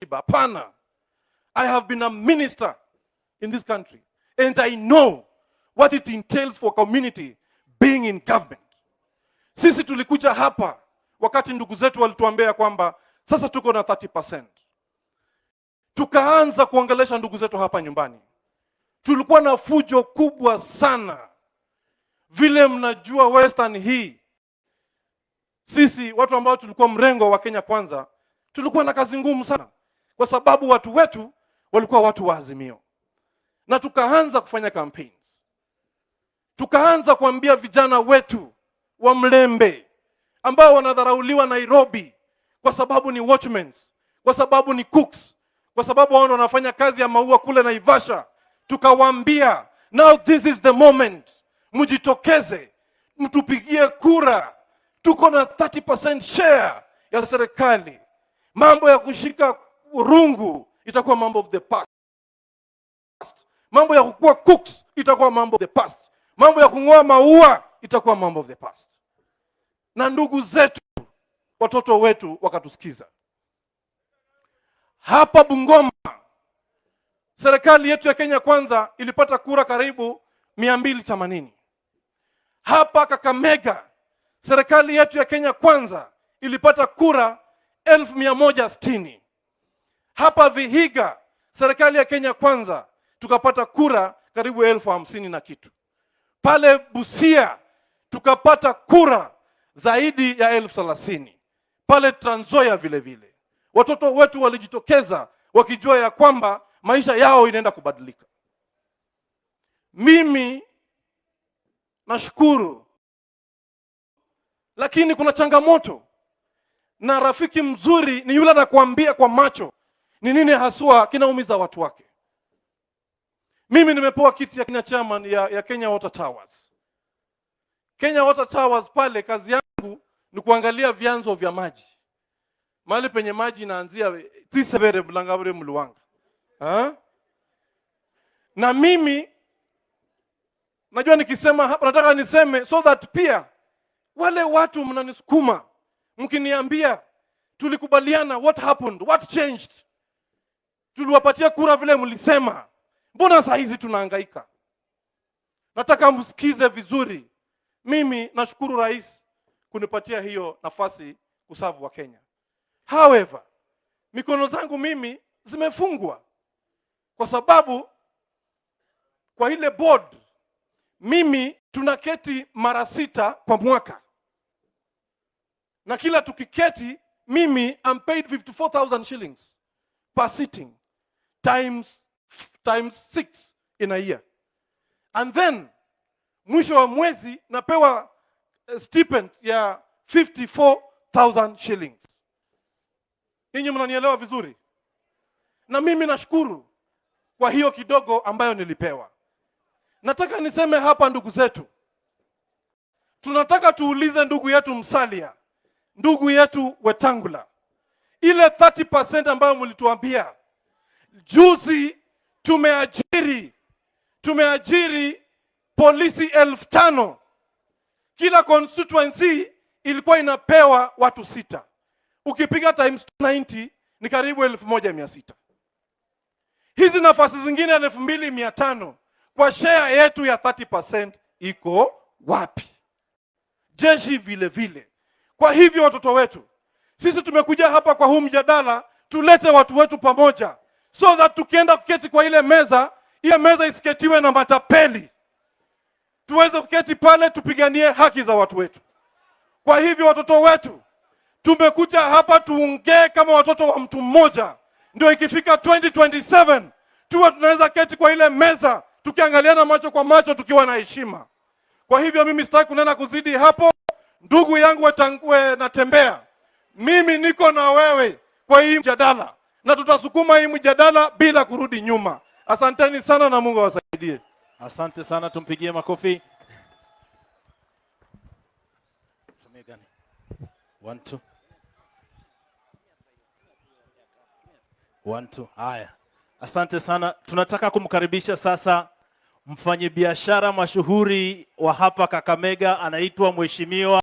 Katiba. Hapana. I have been a minister in this country and I know what it entails for community being in government. Sisi tulikuja hapa wakati ndugu zetu walituambia kwamba sasa tuko na 30%. Tukaanza kuongelesha ndugu zetu hapa nyumbani. Tulikuwa na fujo kubwa sana. Vile mnajua Western hii, sisi watu ambao tulikuwa mrengo wa Kenya Kwanza tulikuwa na kazi ngumu sana, kwa sababu watu wetu walikuwa watu wa Azimio, na tukaanza kufanya campaigns, tukaanza kuambia vijana wetu wa Mlembe ambao wanadharauliwa Nairobi kwa sababu ni watchmen, kwa sababu ni cooks, kwa sababu wao wanafanya kazi ya maua kule Naivasha. Tukawaambia, now this is the moment, mjitokeze, mtupigie kura. Tuko na 30% share ya serikali. Mambo ya kushika rungu itakuwa mambo of the past. Mambo ya kukua cooks itakuwa mambo of the past. Mambo ya kung'oa maua itakuwa mambo of the past. Na ndugu zetu, watoto wetu wakatusikiza. Hapa Bungoma, serikali yetu ya Kenya Kwanza ilipata kura karibu 280. Hapa Kakamega, serikali yetu ya Kenya Kwanza ilipata kura 160,000. Hapa Vihiga, serikali ya Kenya Kwanza tukapata kura karibu 50,000 na kitu. Pale Busia tukapata kura zaidi ya 30,000. Pale Trans Nzoia vile vile watoto wetu walijitokeza wakijua ya kwamba maisha yao inaenda kubadilika. Mimi nashukuru, lakini kuna changamoto, na rafiki mzuri ni yule anakuambia kwa macho ni nini haswa kinaumiza watu wake. Mimi nimepewa kiti ya Kenya chairman ya Kenya Water Towers. Kenya Water Towers pale kazi yangu ni kuangalia vyanzo vya maji, mahali penye maji inaanzia Tisebere Mlangabure Mluwanga, ha? Na mimi najua nikisema hapa, nataka niseme so that pia wale watu mnanisukuma mkiniambia tulikubaliana, what happened, what changed? Tuliwapatia kura vile mlisema, mbona saa hizi tunahangaika? Nataka msikize vizuri. Mimi nashukuru rais kunipatia hiyo nafasi kuserve Wakenya. However, mikono zangu mimi zimefungwa kwa sababu kwa ile board mimi tunaketi mara sita kwa mwaka, na kila tukiketi mimi am paid 54,000 shillings per sitting times 6 in a year, and then mwisho wa mwezi napewa stipend ya 54,000 shillings. Ninyi mnanielewa vizuri? Na mimi nashukuru kwa hiyo kidogo ambayo nilipewa. Nataka niseme hapa, ndugu zetu, tunataka tuulize ndugu yetu Musalia, ndugu yetu Wetangula, ile 30% ambayo mlituambia juzi, tumeajiri polisi 5,000. Kila constituency ilikuwa inapewa watu sita. Ukipiga times 90 ni karibu 1,600. Hizi nafasi zingine 2,500 kwa share yetu ya 30% iko wapi? Jeshi vile vile. Kwa hivyo watoto wetu, sisi tumekuja hapa kwa huu mjadala, tulete watu wetu pamoja, so that tukienda kuketi kwa ile meza, ile meza isiketiwe na matapeli, tuweze kuketi pale tupiganie haki za watu wetu. Kwa hivyo watoto wetu, tumekuja hapa tuongee kama watoto wa mtu mmoja, ndio ikifika 2027 tuwe tunaweza keti kwa ile meza tukiangaliana macho kwa macho tukiwa na heshima. Kwa hivyo mimi sitaki kunena kuzidi hapo. Ndugu yangu Wetangwe, Natembeya, mimi niko na wewe kwa hii mjadala na tutasukuma hii mjadala bila kurudi nyuma. Asanteni sana na Mungu awasaidie. Asante sana, tumpigie makofi. Tumie gani? One, two. One, two. Haya, asante sana. Tunataka kumkaribisha sasa mfanyabiashara mashuhuri wa hapa Kakamega, anaitwa Mheshimiwa